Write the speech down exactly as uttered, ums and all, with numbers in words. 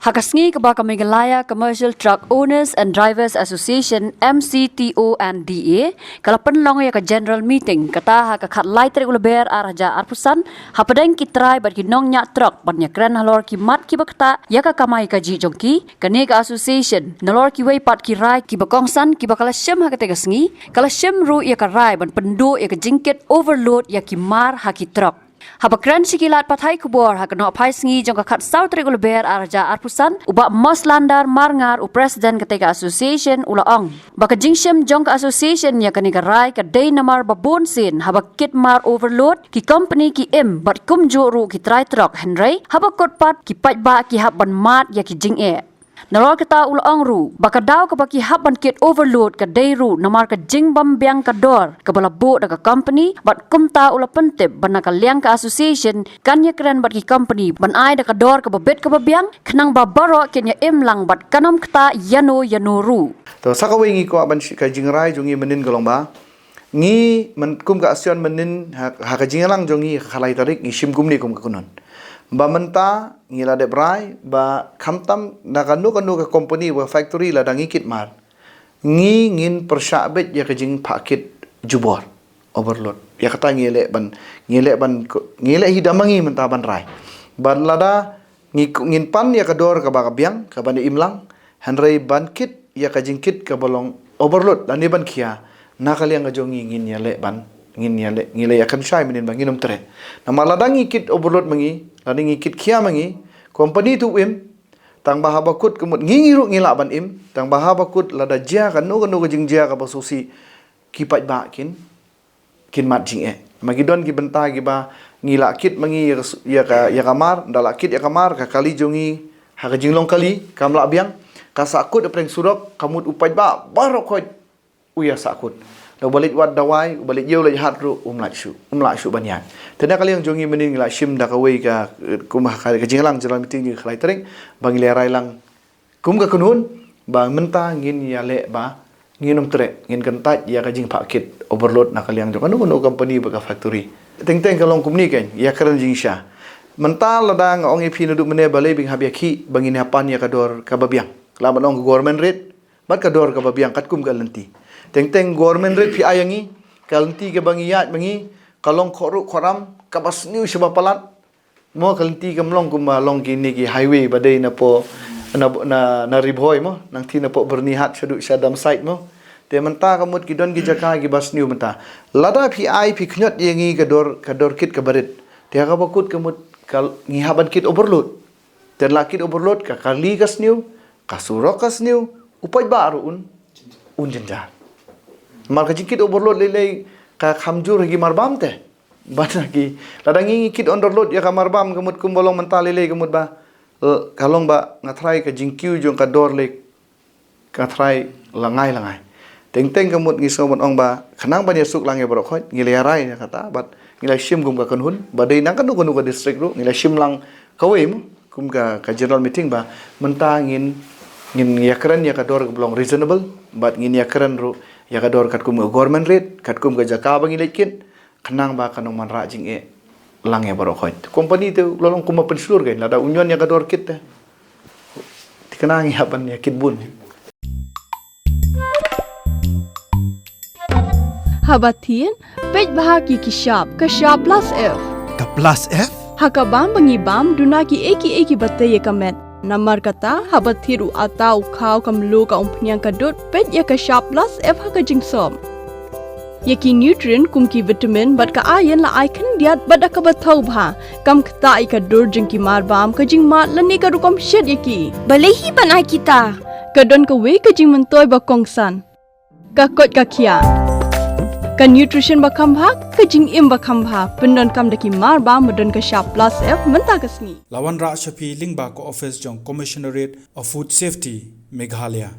Ha ka sngi kaba ka Meghalaya Commercial Truck Owners and Drivers Association, M C T O and D A, ka la pynlong ïa ka general meeting kata ha ka khatlai tarik u Lber ar hajar arphew san, hapdeng ki trai bad ki nongñiah trok ban ïakren halor ki mat kiba ktah ïa ka kamai kajih jong ki. Kane ka association, nalor kiwei pat ki rai kiba kongsan kiba ka la shim ha katei ka sngi, ka la shim ruh ïa ka rai ban pynduh ïa ka jingkit overload ïa ki mar ha ki trok. Haba kren sha ki lad pathai khubor ha ka nohphai sngi jong ka khatsaw tarik u Lber ar hajar arphew san, u Bah Moslander Marngar, u president katei ka association, u la ong ba ka jingshim jong ka association ïa kane ka rai ka dei namar ba bun sien haba kit mar overload, ki company ki im bad kumjuh ruh ki trai trok, hynrei haba kut pat ki paidbah ki hap ban mad ïa ki jingeh. Nalor kata u la ong ruh ba ka daw kaba ki hap ban kit overload ka dei ruh namar ka jingbym biang ka dor kaba la buh da ka company, bad kumta u la pyntip ba na ka liang ka association kan ïakren bad ki company ban ai da ka dor kaba bit kaba biang, khnang ba baroh kin ïa im lang bad kan ym ktah ïano ïano ruh. To, sa kawei ngi kwah ban shi-, ka jingrai jong ngi mynnin ka long ba ngi myn-, kum ka association mynnin ha, ha ka jingïalang jong ngi ha ka khatlai tarik ngi shim kumne kum ka kynhun. Ba mynta ngi la dep rai ba khamtam na kano kano ka company wa factory lada ngi kit mar, ngi ngin pyrshah beit ïa ka jingphah kit jubor, overload. Ïa kata ngi leh ban, ngi leh ban, ngi leh hi da ma ngi mynta ban rai. Ban lada ngi, ngin pan ïa ka dor kaba ka biang, kaba ne im lang, hynrei ban kit ïa ka jingkit kaba long overload lane ban khia, na ka liang ka jong ngi ngin ïaleh ban, ngin ïaleh, ngi leh ïa kan shai mynnin ba ngin ym treh. Namar lada ngi kit overload ma ngi, lada ngi kit khia ma ngi, company tu im, tang ba haba kut ka mut ngi, ngi ruh ngi lah ban im, tang ba haba kut lada jia kano kano ka jingjia kaba sngewsih, ki paidbah kin, kin mad jingeh. Ma ki don ki bynta kiba ngi lah kit ma ngi ïa ka s-, ïa ka, ïa ka mar, da lah kit ïa ka mar, ka kali jong ngi ha ka jinglong kali kam lah biang, ka sahkut ha pdeng surok, ka mut u paidbah baroh khoit u ïa sahkut. La uba leit wad dawai, uba leit ïew leit hat ruh um lah shuh, um lah shuh ban ïaid. Te na ka liang jong ngi mynnin ngi la shim da kawei ka, eh, kum ha ka, ka jingïalang general meeting jong ngi khatlai tarik ba ngi la rai lang kum ka kynhun ba mynta ngin ïaleh ba ngin ym treh, ngin kyntait ïa ka jingphah kit overload na ka liang jong kano kano company bad ka factory. Teng teng ka long kumne, kan ïakren jingshisha. Mynta lada nga ong ïa phi naduh mynne balei ba ngi hap ïakhih ba ngin ïa pan ïa ka dor kaba biang, la ban ong ka government rate bad ka dor kaba biang katkum ka lynti. Teng teng government rate phi ai ïa ngi, ka lynti kaba ngi ïaid ma ngi ka long khohruh khohram, kaba sniew shaba palat. Mo, ka lynti kam long kumba long kine ki highway ba dei na poh, na, na, na Ri Bhoi mo, nangtei na poh Byrnihat shaduh sha Damsait mo. Te mynta ka mut ki don ki jaka kiba sniew mynta. Lada phi ai phi khñiot ïa ngi ka dor, ka dor kit kaba rit, te ha kaba kut ka mut ka, ngi hap ban kit overload. Te la kit overload, ka kali ka sniew, ka surok ka sniew, u paidbah ruh un, un jynjar. Mar ka jingkit overload lei lei ka kham jur ha ki mar bam te. Bad na ki, lada ngi, ngi kit underload ïa ka mar bam ka mut kumba long mynta lei lei ka mut ba, eh, ka long ba nga tharai ka jingkiew jong ka dor lei ka tharai lyngngai lyngngai. Teng teng ka mut ngi sngew ban ong ba khnang ban ïasuk lang ïa baroh khoit, ngi la ïa rai ïa kata bad ngi la shim kum ka kynhun ba dei na kano kano ka district ruh ngi la shim lang kawei mo, kum ka, ka general meeting ba mynta ngin, ngin ïakren ïa ka dor kaba long reasonable bad ngin ïakren ruh ïa ka dor katkum ka government rate, katkum ka jaka ba ngi leit kit, khnang ba kan ym wanrah jingeh lang ïa baroh khoit. Company te u la long kumba pynshlur, kan, lada u ñion ïa ka dor kit te, te kane ngi hap ban ïa kit bun. Haba thied, peit bha ïa ki shap, ka shap plus F. Ka plus F? Ha ka bam ba ngi bam, duna kiei kiei kiba tei ïa ka met. Namar kata, haba thied u atta, u khaw, ka mluh, ka umphniang, ka dud, peit ïa ka shap plus F ha ka jingsop. Ïa ki nutrient kum ki vitamin bad ka iron la ai khyndiat bad da kaba thaw bha. Kam ktah ïa ka dur jong ki mar bam, ka jingmad lane ka rukom shet ïa ki. Balei hi ban ai kita? Ka don kawei ka jingmyntoi ba kongsan. Ka koit ka khiah. Ka nutrition ba kham bha, ka jingim ba kham bha. Pyndonkam da ki mar bam ba don ka shap plus F mynta ka sngi. La wanrah sha phi lyngba ka office jong Commissionerate of Food Safety, Meghalaya.